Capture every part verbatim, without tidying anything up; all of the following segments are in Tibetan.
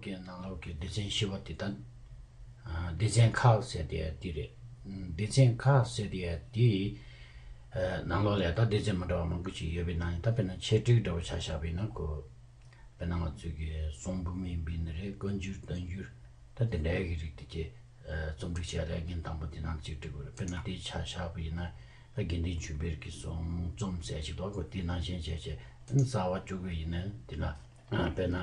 གི་ནང་ལོགས་ཀྱི་སྡེ་ཚན་བཞི་པ་དེ་དང་། ཨ། སྡེ་ཚན་ཁག་ཟེར་དེ་ཡང་དེ་རེད། ཨ། སྡེ་ཚན་ཁག་ཟེར་དེ་ཡང་དེ། ཨ། ནང་ལོགས་ལ་ད་སྡེ་ཚན་མི་འདྲ་བ་མང་པོ་ཅིག་ཡོད་པའི་ནང་ནས། ད་དཔེར་ན་ཆེད་སྒྲིག་འདྲ་བོ་ཆ་བཞག་པ་ཡིན་ན། ཁོ་དཔེར་ན་ང་ཚོའི་གི་གསུང་འབུམ་ཡིན་པ་ཡིན་ན་རེད། བཀའ་འགྱུར་བསྟན་འགྱུར། ད་དེ་འདྲའི་གི་རིགས་དེ་གྱད། ཨ། རྩོམ་སྒྲིག་བྱས་ལ་ངན་དང་པོ་དེ་ནང་གཅིག་སྒྲིག་དགོས་རེད། དཔེར་ན་དེ་ཆ་བཞག་པ་ཡིན་ན། ད་དགེ་འདུན་ཆོས་འཕེལ་གྱི་གསུང་རྩོམ་ཟེར་ཅིག་འདུག་གོ། དེ་ནང་བཞིན་བྱས་བྱས། ཨ་ནི་རྩ་བ་བཅུག་གི་ཡིན་ན་དེ་ལ། ཨ། དཔེར་ན།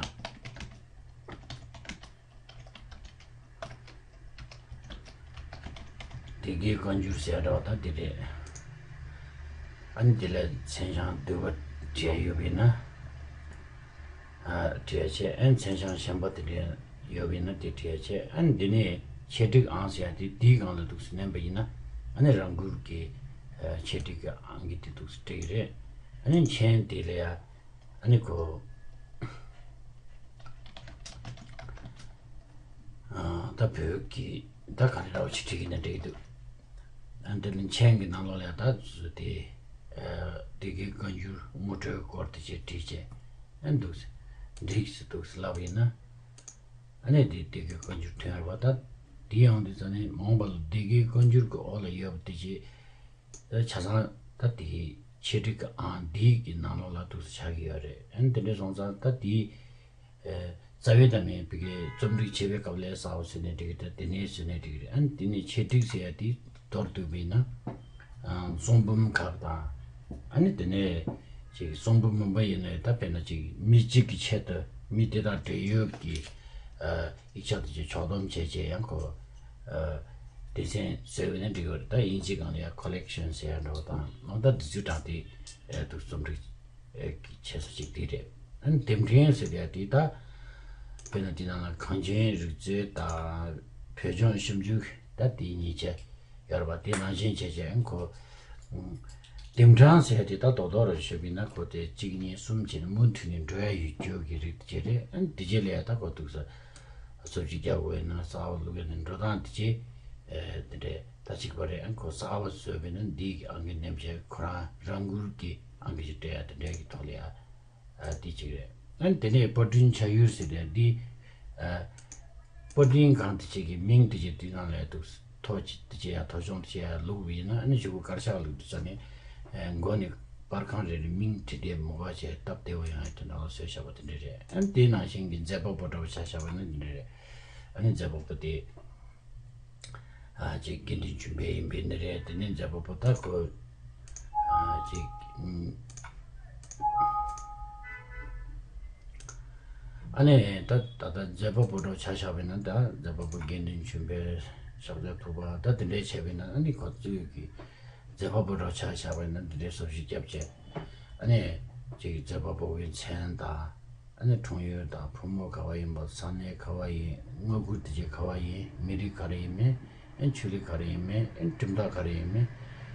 སྡེ་དགེ་བཀའ་འགྱུར་ཟེར་འདྲ་བ་ད་དེ་རེད། ཨ་ནི་དེ་ལ་མཚན་བྱང་བསྡུས་པ་བྲིས་ཡོད་པ་ཡིན་ན། ཨ། བྲིས་བྱས། ཨ་ནི་མཚན་བྱང་གཞན་པ་དེ་འདྲ་ཡོད་པ་ཡིན་ན་དེ་བྲིས་བྱས། ཨ་ནི་འདི་ནས་ཆེད་སྒྲིག་ཨང་ཟེར་ཡ་དེ། དེའི་སྒང་ལ་འདུག་སེ་མནན་པ་ཡིན་ན། ཨ་ནི་རང་འགུལ་གྱིས། ཨ། ཆེད་སྒྲིག་གི་ཨང་གི་དེ་འདུག་སེ་སྤྲད་ཀྱི་རེད། ཨ་ནི་མཆན་དེ་ལ་ཡ། ཨ་ནི་ཁོ། ཨ། ད་བོད་ཀྱི་ད་ག་རེ་འདྲ་བོ་ཅིག་བྲིས་ཀྱི་ན་འགྲིག་གི་འདུག། ཨ། འདི་ནི་མཆན་གྱི་ནང་ལོགས་ལ་ཡ་ད་བཟོས་ཏེ། ཨ། སྡེ་དགེ་བཀའ་འགྱུར་ངོ་སྤྲོད་སྐོར་དེ་ཅིག་བྲིས་བྱས། ཨ། འདུག་སེ་འགྲིག་སེ་འདུག་སེ་ལབ་ཡིན་ན། ཨ་ནི་དེ་སྡེ་དགེ་བཀའ་འགྱུར་ཐོན་ཡོད་རེད་པ། ད་དེ་ཡང་དེ་ཙ་ནས་མ་འོངས་པ་ལ་སྡེ་དགེ་བཀའ་འགྱུར་གྱི་འོག་ལ་ཡོད་པ་དེ་ཅིག། ཆ་ཚང་ད་དེའི་ཆེད་སྒྲིག་གི་ཨང་འདིའི་གི་ནང་ལོགས་ལ་འདུག་སེ་ཆགས་ཀྱི་ཡོད་རེད། ཨ་ནི་དེ་འདྲ་སོང་ཙང་ད་དེའི། ཨ། རྩ་བའི་བདག་མེད་བི་གའི་རྩོམ་སྒྲིག་བྱེད་པའི་སྐབས་ལ་ས་འོག་ཟེར་ནས་འགྲིག་གི། ད་དེ་ནས་ཟེར་ནས་འགྲིག་གི་རེད། ཨ་ནི་དེ་ནས་ཆེད་སྒྲིག་ཟེར་ཡ་དེ་མདོར་བསྡུས་པ་ཡིན་ན། ཨ། གསུང་འབུམ་ཁག་དང་། ཨ་ནི་དེ་ནས་ཅིག་གསུང་འབུམ་མིན་པ་ཡིན་ནའི་ད་དཔེར་ན་ཅིག་མི་གཅིག་གི་ཆེད་དུ་མི་དེ་དང་འབྲེལ་ཡོད་ཀྱི། ཨ། ཡིག་ཆ་དེ་ཅིག་ཕྱོགས་བསྡོམས་བྱས་བྱས་ཡང་ཁོ། ཨ། སྡེ་ཚན་བཟོས་པ་ཡིན་ན་འགྲིག་གི་རེད། ད་དབྱིན་ཇིའི་སྒང་ལ་ཡ་ཁོ་ལེག་ཤན་ཟེར་ཡ་འདྲ་བོ་དང་། ཨ། ད་འདི་ཚོའི་གྲས་དེ། ཨ། འདུག་རྩོམ་སྒྲིག་ཨ། གི་བྱེད་ས་ཅིག་དེ་རེད། ཨ་ནི་དེབ་ཕྲེང་ཟེར་ཡ་དེ་ད་དཔེར་ན་དེ་ནང་ལ་གངས་ཅན་རིག་མཛོད་དང་བོད་ལྗོངས་ཞིབ་འཇུག་ད་དེ་གཉིས་ཆ་ཡོད་རེད་པ། དེ་ནང་བཞིན་བྱས་བྱས་ཁོ། ཨ། དེབ་གྲངས་ཟེར་ཡ་དེ་ད་རྡོག་རྡོག་རེ་བཤད་པ་ཡིན་ན་ཁོ་དེ་གཅིག་གཉིས་གསུམ་བྱས་ནས་མུ་མཐུད་ནས་འགྲོ་ཡ་ཡོད་རྒྱུ་གི་རིགས་དེ་ཅིག་རེད། ཨ་ནི་དེ་རྗེས་ལ་ཡ་ད་ཁོ་འདུག་སེ་སོ་བཞི་རྒྱབ་དགོས་ཡིན་ན་གསར་པ་བླུག་ཡ་ནི་འགྲོ་སྟངས་དེ་ཅིག། ཨ། དེ་འདྲས་ད་གཅིག་པ་རེད། ཨ། ཁོ་གསར་པ་བཟོས་པ་ཡིན་ན་འདི་གི་ཨང་ཀི་མནན་བྱས་ཁོ་རང་རང་འགུལ་གྱིས་ཨང་ཀི་ཅིག་སྤྲད་ཡ་དེ་འདྲས་ཀྱི་ཐོག་ལ་ཡ། ཨ། དེ་གཅིག་རེད། ཨ་ནི་དེ་ནས་པར་སྐྲུན་བྱ་ཡུལ་ཟེར་ཡ་དེ། ཨ། པར་སྐྲུན་ཁང་དེ་ཅིག་གི་མིང་དེ་ཅིག་དེ་ནང་ལ་འདུག་སེ་ཐོ་ཅིག་དེ་ཅིག་ཡ་ཐོ་གཞུང་དེ་ཅིག་ཡ་བླུགས་པ་ཡིན་ན། ཨ་ནི་གཞུག་གུ་དཀར་ཆག་བླུགས་དུས་ཙ་ནས། ཨ། མགོ་ནས་པར་ཁང་རེ་རེ་མིང་བྲིས་ཏེ་མུ་ཁ་བྱས་སྟབས་བདེ་བོ་ཡོང་ཡ་དེ་འདྲ་ལ་བཟོས་བཞག་པ་དེ་འདྲ་རེད། ཨ་ནི་དེ་ནང་བཞིན་གྱི་མཛད་པ་པོ་འདྲ་བོ་ཆ་བཞག་པ་ཡིན་ན་དེ་འདྲ་རེད། ཨ་ནི་མཛད་པ་པོ་དེ། ཨ། ཅིག་དགེ་འདུན་ཆོས་འཕེལ་ཡིན་པ་ཡིན་ན་རེད། དེ་ནས་མཛད་པ་པོ་ད་ཁོ། ཨ། ཅིག། ཨ་ནི་ད་ད་ལྟ་མཛད་པ་པོ་འདྲ་ཆ་བཞག་པ་ཡིན་ན། ད་མཛད་པ་པོ་དགེ་འདུན་ཆོས་འཕེལ། ཤཱཀྱ་ཐུབ་པ། ད་དེ་འདྲས་བྱས་པ་ཡིན་ན། ཨ་ནི་ཁོ་ཚོའི་གི་མཛད་པ་པོ་འདྲ་ཆ་བཞག་པ་ཡིན་ན་དེ་འདྲས་སོ་བཞི་རྒྱབ་བྱས། ཨ་ནི་ཅིག་མཛད་པ་པོ་གི་མཚན་དང་། ཨ་ནི་འཁྲུངས་ཡུལ་དང་། ཕོ་མོ་ག་བ་ཡིན་པ། ས་གནས་ག་བ་ཡིན། མངའ་ཁུལ་དེ་ཅིག་ག་བ་ཡིན། མི་རིགས་ག་རེ་ཡིན་མིན། ཨ་ནི་ཆོས་ལུགས་ག་རེ་ཡིན་མིན། ཨ་ནི་གྲུབ་མཐའ་ག་རེ་ཡིན་མིན།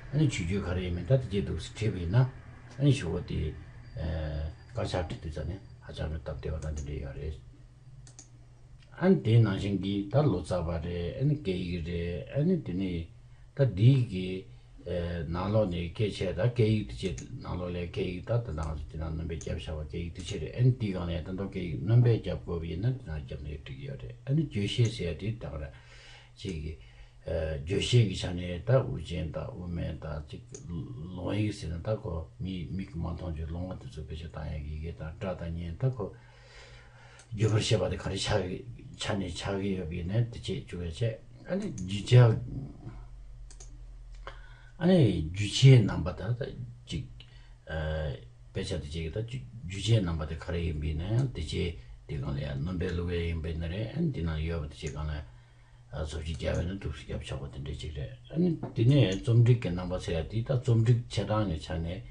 ཨ་ནི་ཆོས་བརྒྱུད་ག་རེ་ཡིན་མིན། ད་དེ་ཅིག་འདུག་སེ་བྲིས་པ་ཡིན་ན། ཨ་ནི་གཞུག་གུ་དེ། ཨ། དཀར་ཆག་བྲིས་དུས་ཙ་ནས་ཧ་ཅང་གི་སྟབས་བདེ་བ་དང་དེ་འདྲ་ཡོད་རེད། ཨ་ནི་དེ་ནང་བཞིན་གྱི་ད་ལོ་ཙཱ་བ་རེད། ཨ་ནི་སྐད་ཡིག་རེད། ཨ་ནི་དེ་ནས་ད་འདི་གི། ཨ། ནང་ལོགས་ནས་སྐད་ཆ་ད་སྐད་ཡིག་དེ་ཅིག་ནང་ལོགས་ལ་སྐད་ཡིག་ད་ད་ནང་དེ་ནང་སྣོན་པ་བརྒྱབ་བཞག་པ་སྐད་ཡིག་དེ་ཅིག་རེད། ཨ་ནི་དེའི་སྒང་ལ་ད་མདོ་སྐད་ཡིག་སྣོན་པ་བརྒྱབ་དགོས་པ་ཡིན་ན་དེ་ནང་བརྒྱབ་ནས་འགྲིག་གི་ཡོད་རེད། ཨ་ནི་བརྗོད་གཞི་ཟེར་ཡ་དེ་ད་ག་རེ་ཅིག་གི། ཨ། བརྗོད་གཞི་གི་ཆ་ནས་ད་དབུ་ཅན་དང་དབུ་མེད་དང་ཅིག། ལོང་ཡིག་ཟེར་ན་ད་ཁོ་མི་མིག་གིས་མ་མཐོང་རྒྱུ་ལོང་བ་དེ་ཚོ་བེད་སྤྱོད་བཏང་ཡ་གི་ཡི་གེ་དང་། སྒྲ་དང་བརྙན་ད་ཁོ་བརྗོད་པར་བྱེད་པ་དེ་ག་རེ་ཆགས་ཆ་ནས་ཆགས་ཀྱི་ཡོད་པ་ཡིན་ན་དེ་བྱེད་བཅུག་ཡ་བྱས། ཨ་ནི་རྒྱུ་ཆ། ཨ་ནི་རྒྱུ་ཆའི་རྣམ་པ་དང་ད་ཅིག། ཨ། དཔེ་ཆ་དེ་བྱེད་ཀྱི་ད་རྒྱུ་ཆའི་རྣམ་པ་དེ་ག་རེ་ཡིན་པ་ཡིན་ན་ཡང་དེ་བྱེད་དེ་སྒང་ལ་ཡང་སྣོན་པ་བླུགས་ཡ་ཡིན་པ་ཡིན་ན་རེད། ཨ་ནི་དེ་ནང་ཡོད་པ་དེ་བྱེད་སྒང་ལ། ཨ། སོ་བཞི་བརྒྱབ་ཡོད་ན་འདུག་སེ་བརྒྱབ་ཆོག་པ་དེ་འདྲ་ཅིག་རེད། ཨ་ནི་དེ་ནས་རྩོམ་སྒྲིག་གི་རྣམ་པ་ཟེར་ཡ་དེ་ད་རྩོམ་སྒྲིག་བྱེད་སྟངས་ཀྱི་ཆ་ནས།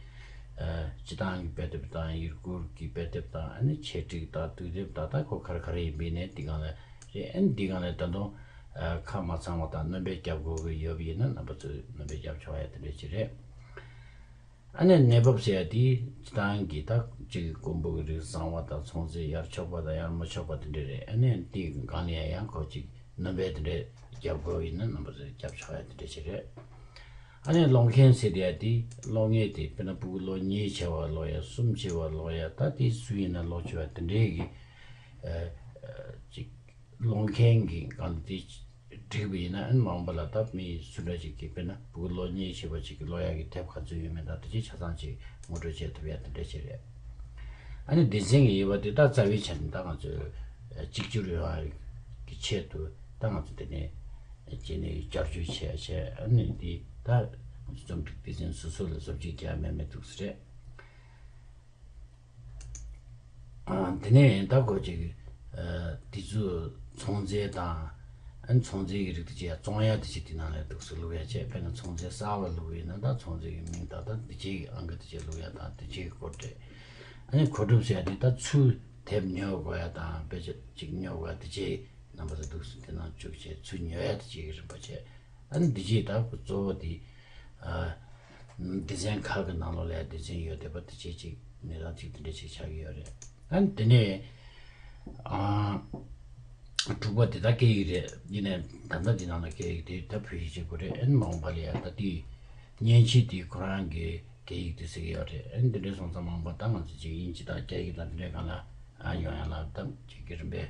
ཨ། སྤྱི་བཏང་གི་དཔེ་དེབ་དང་། ཡུལ་སྐོར་གྱི་དཔེ་དེབ་དང་། ཨ་ནི་ཆེད་སྒྲིག་དང་དུས་དེབ་དང་། ད་ཁོ་ག་རེ་ག་རེ་ཡིན་པ་ཡིན་ནའི་དེ་སྒང་ལ་རེད། ཨ་ནི་དེ་སྒང་ལ་ད་དུང་། ཨ། ཁ་མ་ཚང་བ་དང་སྣོན་པ་བརྒྱབ་དགོས་ཀྱི་ཡོད་པ་ཡིན་ན་རྣམ་པ་ཚོས་སྣོན་པ་བརྒྱབ་ཆོག་ཡ་དེ་འདྲ་ཅིག་རེད། ཨ་ནི་གནས་བབ་ཟེར་ཡ་དེ་སྤྱི་བཏང་གི་ད་ཅིག་ཀོང་པོ་གི་རིགས་བཟང་བ་དང་ཚོང་རྫས་ཡར་ཕྱོགས་པ་དང་ཡར་མ་ཕྱོགས་པ་དེ་འདྲ་རེད། ཨ་ནི་དེའི་སྒང་ལ་ཡང་ཡང་ཁོ་ཅིག་སྣོན་པ་དེ་འདྲ་རྒྱབ་དགོས་ཡིན་ན་རྣམ་པ་ཚོས་རྒྱབ་ཆོག་ཡ་དེ་འདྲ་ཅིག་རེད། ཨ་ནི་ཀློག་མཁན་ཟེར་ཡ་དེ་ཀློག་མཁན་དེ་དཔེར་ན་ཕྲུ་གུ་ལོ་གཉིས་ཆེ་བ་ཀློག་ཡ། གསུམ་ཆེ་བ་ཀློག་ཡ། ད་དེ་སུ་ཡིན་ན་ཀློག་ཆོག་ཡ་དེ་འདྲའི་གི། ཨ། ཅིག་ཀློག་མཁན་གྱི་སྒང་དེ་བསྒྲིགས་པ་ཡིན་ན། ཨ་ནི་མ་འོངས་པ་ལ་ད་མི་སུ་འདྲ་ཅིག་གིས་དཔེར་ན་ཕྲུ་གུ་ལོ་གཉིས་བྱས་པ་ཅིག་གིས་ཀློག་ཡག་གི་དེབ་ག་ཚོད་ཡོད་མེད་དང་དེ་ཅིག་ཆ་ཚང་ཅིག་ངོ་སྤྲོད་བྱེད་ཐུབ་ཡག་དེ་འདྲ་ཅིག་རེད། ཨ་ནི་སྡེ་ཚན་གྱི་དབྱེ་བ་དེ་ད་རྩ་བའི་ཆ་ནས་ད་ང་ཚོས་གཅིག་གྱུར་ཡོང་ཡག་གི་ཆེད་དུ་ད་ང་ཚོ་དེ་ནས་བྱས་ནས་བསྐྱར་བཅོས་བྱས་བྱས། ཨ་ནི་དེ་ད་རྩོམ་སྒྲིག་སྡེ་ཚན་སོ་སོ་ལ་བཟོ་བཅོས་རྒྱག་མེད་མེད་འདུག་ས་རེད། ཨ། དེ་ནས་ད་ཁོ་ཅིག་ཨ། དེ་ཚོ་ཚོང་རྫས་དང་། ཨ་ནི་ཚོང་རྫས་ཀྱི་རིགས་དེ་ཅིག་བཙོང་ཡག་དེ་ཅིག་དེ་ནང་ལ་འདུག་སེ་བླུག་ཡག་བྱས། དཔེར་ན་ཚོང་རྫས་གསར་པ་བླུག་པ་ཡིན་ན་ད་ཚོང་རྫས་ཀྱི་མིང་དང་། ད་དེ་ཅིག་ཨང་ཀི་དེ་ཅིག་བླུག་ཡག་དང་། དེ་ཅིག་གི་སྐོར་རེད། ཨ་ནི་མཁོ་སྒྲུབ་ཟེར་ཡག་དེ་ད་ཚུར་དེབ་ཉོ་དགོས་ཡག་དང་། དཔེ་ཆ་ཅིག་ཉོ་དགོས་ཡག་དེ་ཅིག་རྣམ་པ་ཚོ་འདུག་སེ་དེ་ནང་བཅུག་བྱས་ཚུར་ཉོ་ཡག་དེ་ཅིག་གི་རིམ་པ་བྱས། ཨ་ནི་འདི་རྗེས་ད་གཙོ་བོ་དེ། ཨ། སྡེ་ཚན་ཁག་གི་ནང་ལོགས་ལ་སྡེ་ཚན་ཡོད་བསྡད་པ་དེ་ཅིག་ཅིག་གནས་སྟངས་ཅིག་དེ་འདྲ་ཅིག་ཆགས་ཀྱི་ཡོད་རེད། ཨ་ནི་དེ་ནས། ཨ། དྲུག་པ་དེ་ད་སྐད་ཡིག་རེད། ཡིན་ནའི་ད་ལྟ་འདི་ནང་ལ་སྐད་ཡིག་དེ་ད་བོད་ཡིག་བྱེད་དགོས་རེད། ཨ་ནི་མ་འོངས་པ་ལ་ཡ་ད་དེ་མཉེན་ཆས་དེ་ཁོ་རང་གི་སྐད་ཡིག་དེ་ཟེར་གྱི་ཡོད་རེད། ཨ་ནི་འདི་འདྲའི་སོང་ཙང་མ་འོངས་པ་ད་ང་ཚོ་ཅིག་དབྱིན་ཇི་དང་རྒྱ་ཡིག་དང་འདི་འདྲའི་སྒང་ལ། ཨ། ཡོང་ཡག་ལ་ད་ཅིག་གི་རིམ་པས་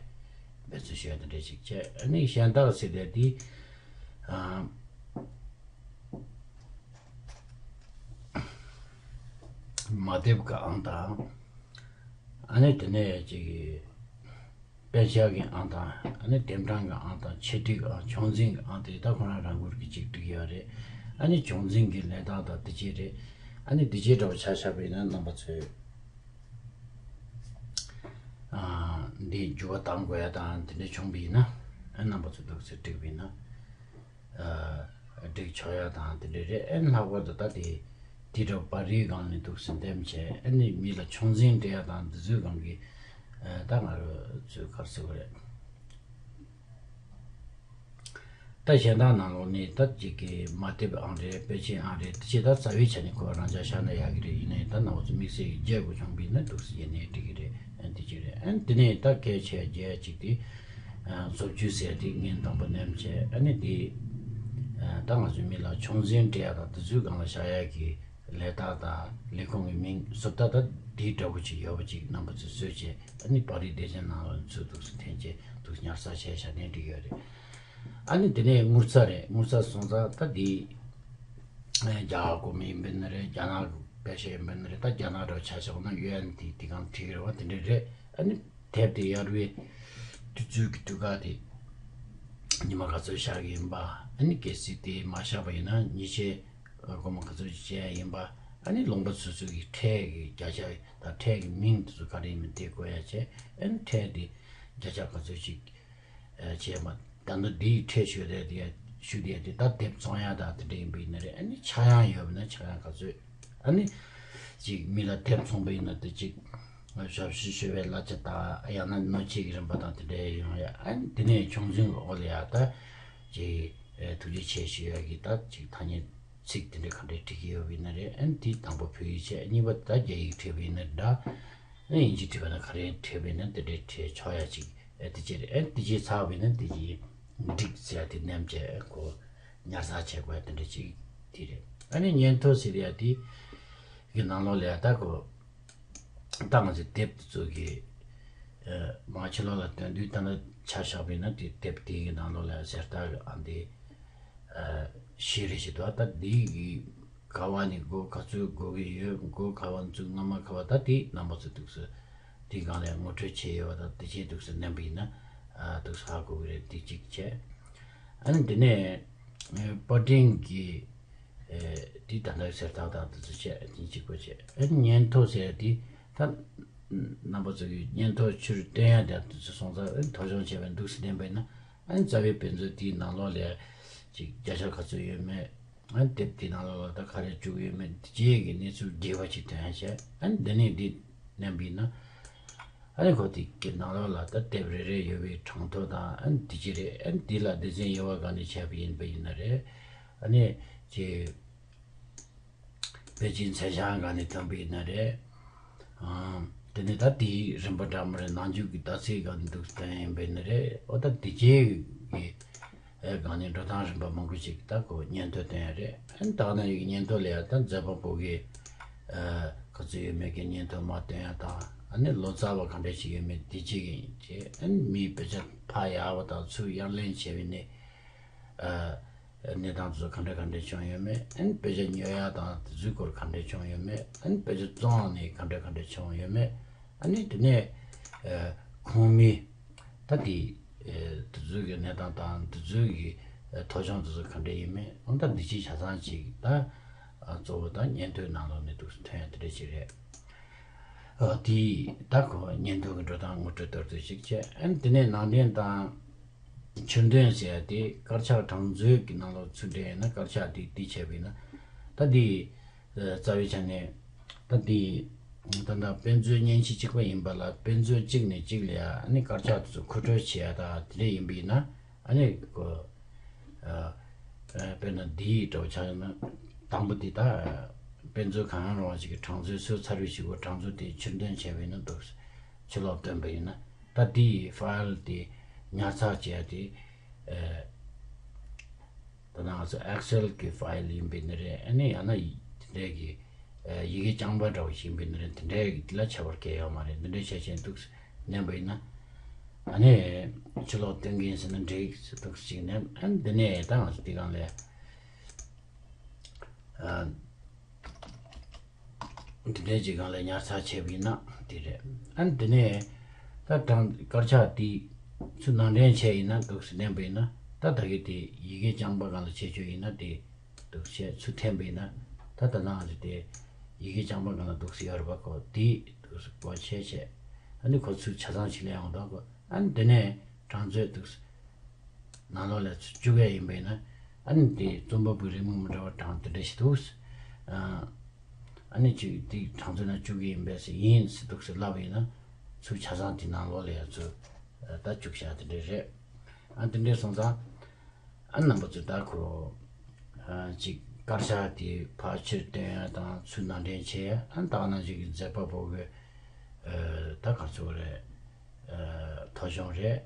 འབད་བརྩོན་ཞུ་ཡག་དེ་འདྲ་ཅིག་བྱས། ཨ་ནི་གཞན་དག་ཟེར་དེ་དེ། ཨ། མ་དེབ་ཀྱི་ཨང་དང་། ཨ་ནི་དེ་ནས་ཅིག་དཔེ་ཆ་གི་ཨང་དང་། ཨ་ནི་དེབ་གྲངས་ཀྱི་ཨང་དང་། ཆེད་སྒྲིག་ཨང་། ཆུང་འཛིན་གྱི་ཨང་དེ་ད་ཁོ་རང་རང་འགུལ་གྱིས་ཅིག་སྒྲིག་ཡོད་རེད། ཨ་ནི་ཆུང་འཛིན་གྱི་ལས་རྟགས་དང་དེ་ཅིག་རེད། ཨ་ནི་དེ་ཅིག་འདྲ་བོ་ཆ་བཞག་པ་ཡིན་ན་རྣམ་པ་ཚོས། ཨ། འདི་འགྱུར་བ་གཏང་དགོས་ཡག་དང་དེ་འདྲ་བྱུང་བ་ཡིན་ན། ཨ། རྣམ་པ་ཚོ་འདུག་སེ་བསྒྲིགས་པ་ཡིན་ན། ཨ། སྒྲིག་ཆོག་ཡག་དང་དེ་འདྲ་རེད། ཨ་ནི་ལྷག་པར་དུ་ད་དེ་དེ་འདྲ་པར་རིས་སྒང་ནས་འདུག་སེ་འདེམས་བྱས། ཨ་ནི་མི་ལ་ཆུང་འཛིན་སྤྲད་ཡག་དང་འདི་ཚོའི་སྒང་གི། ཨ། ད་ང་རང་ཚོས་ག་རེ་ཟེར་དགོས་རེད། ད་གཞན་དག་ནང་ལོགས་ནས་ད་ཅིག་གི་མ་དེབ་ཨང་རེད། དཔེ་ཆའི་ཨང་རེད། དེ་ཅིག་ད་རྩ་བའི་ཆ་ནས་ཁོ་རང་ཅག་བཞག་ན་ཡག་གི་རེད། ཡིན་ནའི་ད་ནང་ཚོ་དམིགས་བསལ་གྱི་བརྗེ་དགོས་བྱུང་བ་ཡིན་ན་འདུག་སེ་བརྗེ་ནའི་འགྲིག་གི་རེད། ཨ། འདི་ཅིག་རེད། ཨ། དེ་ནས་ད་གལ་ཆེ་བརྗེ་ཡག་ཅིག་དེ། ཨ། བཟོ་བཅོས་ཟེར་དེ་ངས་དང་པོ་ནེམ་བྱས། ཨ་ནི་དེ། ཨ། ད་ང་ཚོའི་མི་ལ་ཆུང་འཛིན་སྤྲད་ཡག་དང་དེ་ཚོའི་སྒང་ལ་བཞག་ཡག་གི་ལས་རྟགས་དང་ལས་ཁུངས་ཀྱི་མིང་བཟོ་ལྟ་ད་དེའི་འདྲ་པོ་ཅིག་ཡོད་པ་ཅིག་རྣམ་པ་ཚོས་བཟོས་བྱས། ཨ་ནི་པར་རིས་སྡེ་ཚན་ནང་ལ་ཚུར་འདུག་སེ་འཐེན་བྱས་འདུག་ཉར་ཚགས་བྱས་བཞག་ནའི་འགྲིག་ཡོད་རེད། ཨ་ནི་དེ་ནས་དངུལ་རྩ་རེད། དངུལ་རྩ་སོང་ཙང་ད་འདི། ཨ། རྒྱ་གར་གོང་མ་ཡིན་པ་ཡིན་ན་རེད། རྒྱ་ནག་གི་པེ་ཤ་ཡིན་པ་ཡིན་ན་རེད། ད་རྒྱ་ནག་འདྲ་བོ་ཆ་བཞག་ན་ཡུ་ཨེན་དེ་དེ་སྒང་བྲིས་ཀྱི་རེད་པ། དེ་འདྲ་རེད། ཨ་ནི་དེབ་དེ་གཡར་བའི་དུས་ཚོད་ཀྱི་དུས་བཀག་དེ་ཉི་མ་ག་ཚོད་བཞག་གི་ཡིན་པ། ཨ་ནི་གལ་སྲིད་དེ་མ་བཞག་པ་ཡིན་ན་ཉེས་ཆད་སྒོར་མོ་ག་ཚོད་ཅིག་བཅད་ཡག་ཡིན་པ། ཨ་ནི་ལུང་པ་སོ་སོ་གི་ཁྲལ་གྱི་བརྒྱ་ཆ་དང་ཁྲལ་གྱི་མིང་དེ་ཚོ་ག་རེ་ཡིན་མིན་དེ་བཀོད་ཡག་བྱས། ཨ་ནི་ཁྲལ་དེ་བརྒྱ་ཆ་ག་ཚོད་ཅིག་ཨ། བྱས་མ། ད་ནི་འདིའི་ཁྲལ་ཞུ་རེད་དེ། ཞུ་དེ་དེ་ད་དེབ་བཙོང་ཡག་དང་དེ་འདྲ་ཡིན་པ་ཡིན་ན་རེད། ཨ་ནི་ཆག་ཡང་ཡོད་པ་ན་ཆག་ཡང་ག་ཚོད། ཨ་ནི་ཅིག་མི་ལ་དེབ་བཙོང་པ་ཡིན་ན་དེ་ཅིག་ཞབས་ཞུ་ཞུ་བའི་གླ་ཆ་དང་། ཡང་ན་སྣོད་ཆས་ཀྱི་རིན་པ་དང་དེ་འདྲ་ཡོང་ཡག་ཨ་ནི་དེ་ནས་ཆུང་འཛིན་གྱི་འོག་ལ་ཡ་ད་ཅིག་ཨ། ཐུགས་རྗེ་ཆེ་ཞུ་ཡག་གི་ད་ཅིག་ཐ་སྙད་ཚིག་དེ་འདྲ་ག་འདྲས་བྲིས་ཀྱི་ཡོད་པ་ཡིན་ན་རེད། ཨ་ནི་དེ་དང་པོ་བོད་ཡིག་བྱས། གཉིས་པ་ད་རྒྱ་ཡིག་བྲིས་པ་ཡིན་ན་འདྲ། ཨ་ནི་དབྱིན་ཇི་བྲིས་པ་ན་ག་རེ་བྲིས་པ་ཡིན་ན་དེ་འདྲས་བྲིས་ཆོག་ཡག་ཅིག་ཨ། དེ་ཅིག་རེད། ཨ་ནི་དེ་ཅིག་ཚར་བ་ཡིན་ན་དེ་ཅིག་འགྲིག་ཟེར་ཡག་དེ་ནེམ་བྱས་ཁོ་ཉར་ཚགས་བྱེད་དགོས་ཡག་དེ་འདྲ་ཅིག་དེ་རེད། ཨ་ནི་སྙན་ཐོ་ཟེར་ཡག་དེ་གི་ནང་ལོགས་ལ་ཡ་ད་ཁོ་ད་ང་ཚོའི་དེབ་དེ་ཚོ་གི། ཨ། མ་ཕྱི་ལོགས་ལ་སྟོན་དུས་ད་ནི་ཆ་བཞག་པ་ཡིན་ན་དེ་དེབ་དེ་གི་ནང་ལོགས་ལ་ཡ་གསལ་བསྒྲགས་ཀྱི་ཨང་དེ། ཨ། བཞི་རེ་ཞིག་འདུག་ད་འདི་གི་ག་བ་ནས་སྒོ་ག་ཚོད་སྒོ་གི་ཡོད། སྒོ་ག་བ་ཚུགས། སྔ་མ་ག་བ། ད་དེ་རྣམ་པ་ཚོ་འདུག་སེ་དེའི་སྒང་ལ་ངོ་སྤྲོད་བྱས་ཡོད་པ་དང་དེ་བྱས་འདུག་སེ་ནེམ་པ་ཡིན་ན། ཨ། འདུག་སེ་ཧ་གོ་གི་རེད། དེ་གཅིག་བྱས། ཨ་ནི་འདི་ནས་ཨ། པར་འཕྲིན་གྱི། ཨ། དེ་ད་ལྟ་གསལ་བསྒྲགས་དང་དེ་ཚོ་བྱས། དེ་གཅིག་པོ་བྱས། ཨ་ནི་སྙན་ཐོ་ཟེར་ཡག་དེ་ད་རྣམ་པ་ཚོ་གི་སྙན་ཐོ་ཕྱིར་སྟོན་ཡག་དེ་དེ་ཚོ་སོང་ཙང་། ཨ་ནི་ཐོ་སྦྱོང་བྱས་པ་འདུག་སེ་ནེམ་པ་ཡིན་ན། ཨ་ནི་རྩ་བའི་དཔེ་མཛོད་དེའི་ནང་ལོགས་ལ་ཅིག་བརྒྱ་ཆ་ག་ཚོད་ཡོད་མེད། ཨ་ནི་དེབ་དེའི་ནང་ལོགས་ལ་ད་ག་རེ་བཅུག་ཡོད་མེད་དེ་བཅས་ཀྱི་གནས་ཚུལ་རྒྱས་པ་ཅིག་ཐོན་ཡག་བྱས། ཨ་ནི་འདི་ནས་འདི་ནེམ་པ་ཡིན་ན། ཨ་ནི་ཁོ་དེ་གི་ནང་ལོགས་ལ་ད་དེབ་རེ་རེ་ཡོད་པའི་གྲངས་ཐོ་དང་། ཨ་ནི་དེ་ཅིག་རེད། ཨ་ནི་དེ་ལ་སྡེ་ཚན་དབྱེ་བ་ག་ནས་ཕྱེ་བ་ཡིན་པ་ཡིན་ན་རེད། ཨ་ནི་ཅིག་དཔེ་ཆའི་མཚན་བྱང་ག་ནས་ཐོན་པ་ཡིན་ན་རེད། ཨང་། དེ་ནས་ད་དེའི་རིམ་པ་འདྲ་མོ་རེད། ནང་འཇུག་གི་ལྟ་ཚུལ་ག་ནས་འདུག་སྟོན་ཡིན་པ་ཡིན་ན་རེད། འོ་ད་དེ་བཅས་ཀྱི་ཨེ་སྒང་ནས་འགྲོ་སྟངས་རིམ་པ་མང་པོ་ཞིག་ད་ཁོ་སྙན་ཐོ་སྟོན་ཡག་རེད། ཨ་ནི་ད་ག་ནང་བཞིན་གྱི་སྙན་ཐོ་ལ་ཡ་ད་མཛད་པ་པོ་གི་ཨ་ག་ཚོད་ཡོད་མེད་ཀྱི་སྙན་ཐོ་མར་སྟོན་ཡག་དང་། ཨ་ནི་ལོ་ཙཱ་བ་ག་འདྲ་ཞིག་ཡོད་མེད་དེ་གཅིག་ཡིན་བྱས། ཨ་ནི་མིའི་དཔེ་ཆ་ཕར་ཡག་པ་དང་ཚུར་གཡར་ལེན་བྱས་པའི་ནས། ཨ། གནས་སྟངས་དེ་ཚོ་ག་འདྲ་ག་འདྲ་བྱུང་ཡོད་མེད། ཨ་ནི་དཔེ་ཆ་ཉོ་ཡག་དང་དེ་ཚོའི་སྐོར་ག་འདྲ་བྱུང་ཡོད་མེད། ཨ་ནི་དཔེ་ཆ་བཙོང་ཡག་ནས་ག་འདྲ་ག་འདྲ་བྱུང་ཡོད་མེད། ཨ་ནི་དེ་ནས་ཨ་ཁོངས་མི་ད་དེ་ཨ་དེ་ཚོའི་གི་གནས་སྟངས་དང་དེ་ཚོའི་གི་ཨ་ཐོ་གཞུང་དེ་ཚོ་ག་འདྲ་ཡོད་མེད། འོ་ད་འདི་ཅིག་ཆ་ཚང་ཅིག་ད་ཨ་གཙོ་བོ་ད་སྙན་ཐོའི་ནང་ལོགས་ནས་འདུག་ཐོན་ཡག་དེ་འདྲ་ཅིག་རེད། ཨ་དེ་ད་ཁོ་སྙན་ཐོ་གི་འགྲོ་སྟངས་ངོ་སྤྲོད་མདོར་བསྡུས་ཤིག་བྱས། ཨ་ནི་དེ་ནས་ནང་འདྲེན་དང་ཕྱིར་འདོན་ཟེར་ཡག་དེ་དཀར་ཆག་གྲངས་མཛོད་ཀྱི་ནང་ལོགས་ཚུར་འདྲེན་ཡིན་ན། དཀར་ཆག་དེ་དེ་བྱས་པ་ཡིན་ན། ད་དེ་ཨ་རྩ་བའི་ཆ་ནས་ད་དེ་ད་ལྟ་དཔེ་མཛོད་མཉེན་ཆས་གཅིག་པ་ཡིན་པ་ལ། དཔེ་མཛོད་གཅིག་ནས་གཅིག་ལ་ཡ་ཨ་ནི་དཀར་ཆག་དེ་ཚོ་མཁོ་སྤྲོད་བྱེད་ཡག་ད་དེ་འདྲ་ཡིན་པ་ཡིན་ན། ཨ་ནི་ཁོ་ཨ་ཨ་དཔེར་ན་འདིའི་འདྲ་བོ་ཆ་བཞག་ན། དང་པོ་དེ་ད་དཔེ་མཛོད་གང་རུང་བ་ཞིག་གི་གྲངས་མཛོད་བཟོས་ཚར་བའི་གཞུག་གུ་གྲངས་མཛོད་དེ་ཕྱིར་འདོན་བྱས་པ་ཡིན་ན་འདུག་ཕྱིར་ལོག་བཏོན་པ་ཡིན་ན། ད་དེའི་ཕའིལ་དེ་ཉར་ཚགས་བྱས་ཏེ། ཨ་ད་ང་ཚོ་Excel་གི་ཕའིལ་ཡིན་པའི་ནི་རེད། ཨ་ནི་ཡང་ན་དེ་འདྲའི་གི་ཨ་ཡི་གེ་རྐྱང་པ་འདྲ་བོ་ཞིག་ཡིན་པའི་ནི་རེད། དེ་འདྲའི་གི་དེ་ལ་ཁྱད་པར་གང་ཡང་ཡོད་མ་རེད། འདི་འདྲའི་ཆ་ཅན་འདུག་མནན་པ་ཡིན་ན། ཨ་ནི་ཕྱིར་ལོག་སྟོན་གི་ཡིན་ཟེར་ན་འགྲིག་ཟེར་འདུག་ཅིག་ནས། ཨ་ནི་འདི་ནས་ད་ང་ཚོ་དེ་སྒང་ལ་ཨ་འདི་འདྲའི་ཅིག་སྒང་ལ་ཉར་ཚགས་བྱས་པ་ཡིན་ན་དེ་རེད། ཨ་ནི་དེ་ནས་ད་གྲངས་དཀར་ཆག་དེ་ཚུར་ནང་འདྲེན་བྱས་ཡིན་ན་འདུག་ཟེར་མནན་པ་ཡིན་ན། ད་ད་གི་དེ་ཡི་གེ་རྐྱང་པ་སྒང་ལ་བྱེད་ཆོག་ཡིན་ན། དེ་འདུག་བྱས་ཚུར་འཐེན་པ་ཡིན་ན། ད་ད་ནང་ལ་དེ་ཡི་གེ་རྐྱང་པ་སྒང་ལ་འདུག་ཟེར་ཡོད་རེད་པ། ཁོ་དེ་འདུག་སྒོ་ཕྱེ་བྱས། ཨ་ནི་ཁོ་ཚུར་ཆ་ཚང་ཞིག་ལ་ཡོང་འདུག་གོ་ཨ་ནི་དེ་ནས་གྲངས་མཛོད་འདུག་ནང་ལོགས་ལ་བཅུག་ཡ་ཡིན་པས་ན། ཨ་ནི་དེ་རྩོམ་པ་པོའི་རེའུ་མིག་མི་འདྲ་བ་གྲངས་དེ་འདྲ་ཞིག་འདུག་ཨ་ཨ་ནི་ཅིག་དེ་གྲངས་མཛོད་ནང་བཅུག་གི་ཡིན་པས་ཟེར། ཡིན་ཟེར་འདུག་ཟེར་ལབ་པ་ཡིན་ན། ཚུར་ཆ་ཚང་དེ་ནང་ལོགས་ལ་ཡ་ཚུར་ད་བཅུག་བཞག་དེ་འདྲ་རེད། ཨ་དེ་འདྲ་སོང་ཙང་། ཨ་རྣམ་པ་ཚོས་ད་ཁོ་ཨ་ཅིག་དཀར་ཆག་དེ་ཕར་ཕྱིར་བཏོན་ཡ་དང་ཚུར་ནང་འདྲེན་བྱེད་ཡ། ཨ་ད་ག་ནང་བཞིན་གྱི་མཛད་པ་པོ་གི་ཨ་ད་ག་ཚོད་རེད། ཨ་ཐོ་གཞུང་རེད།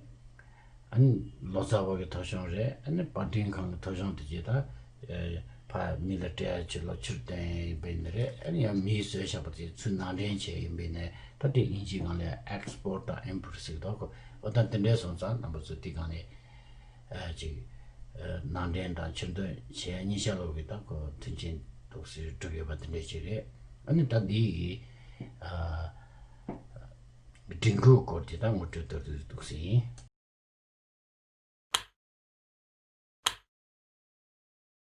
ཨ་ནི་ལོ་ཙཱ་བ་གི་ཐོ་གཞུང་རེད། ཨ་ནི་པར་སྐྲུན་ཁང་གི་ཐོ་གཞུང་དེ་གྱད་ད་ཨ་ཕར་མི་ལ་སྤྲད་ཡ་ཕྱིར་ལོག་ཕྱིར་བཏོན་ཡ་ཡིན་པ་ཡིན་ནི་རེད། ཨ་ནི་ཡང་མིས་བཟོས་བཞག་པ་དེ་ཚུར་ནང་འདྲེན་བྱས་ཡིན་པ་ཡིན་ནའི། ད་དེ་དབྱིན་ཇིའི་སྒང་ལ་ཨེག་སི་པོར་ཊི་དང་ཨིམ་པོར་ཊི་ཟེར་གི་འདུག་གོ་ཨོ་ད་དེ་འདྲ་སོང་ཙང་རྣམ་པ་ཚོས་དེ་སྒང་ལ་ཨ་ཅིག་ཨ་ནང་འདྲེན་དང་ཕྱིར་འདོན་བྱེད་ཡ་གཉིས་ཆ་ལོག་གི་ད་ཁོ་མཐུན་རྐྱེན་འདུག་སེ་གྲུབ་ཡོད་པ་དེ་འདྲ་ཅིག་རེད། ཨ་ནི་ད་འདི་གི་ཨ་སྒྲིག་འགོད་སྐོར་དེ་ད་ངོ་སྤྲོད་མདོར་བསྡུས་འདུག་སེ་ཡིན།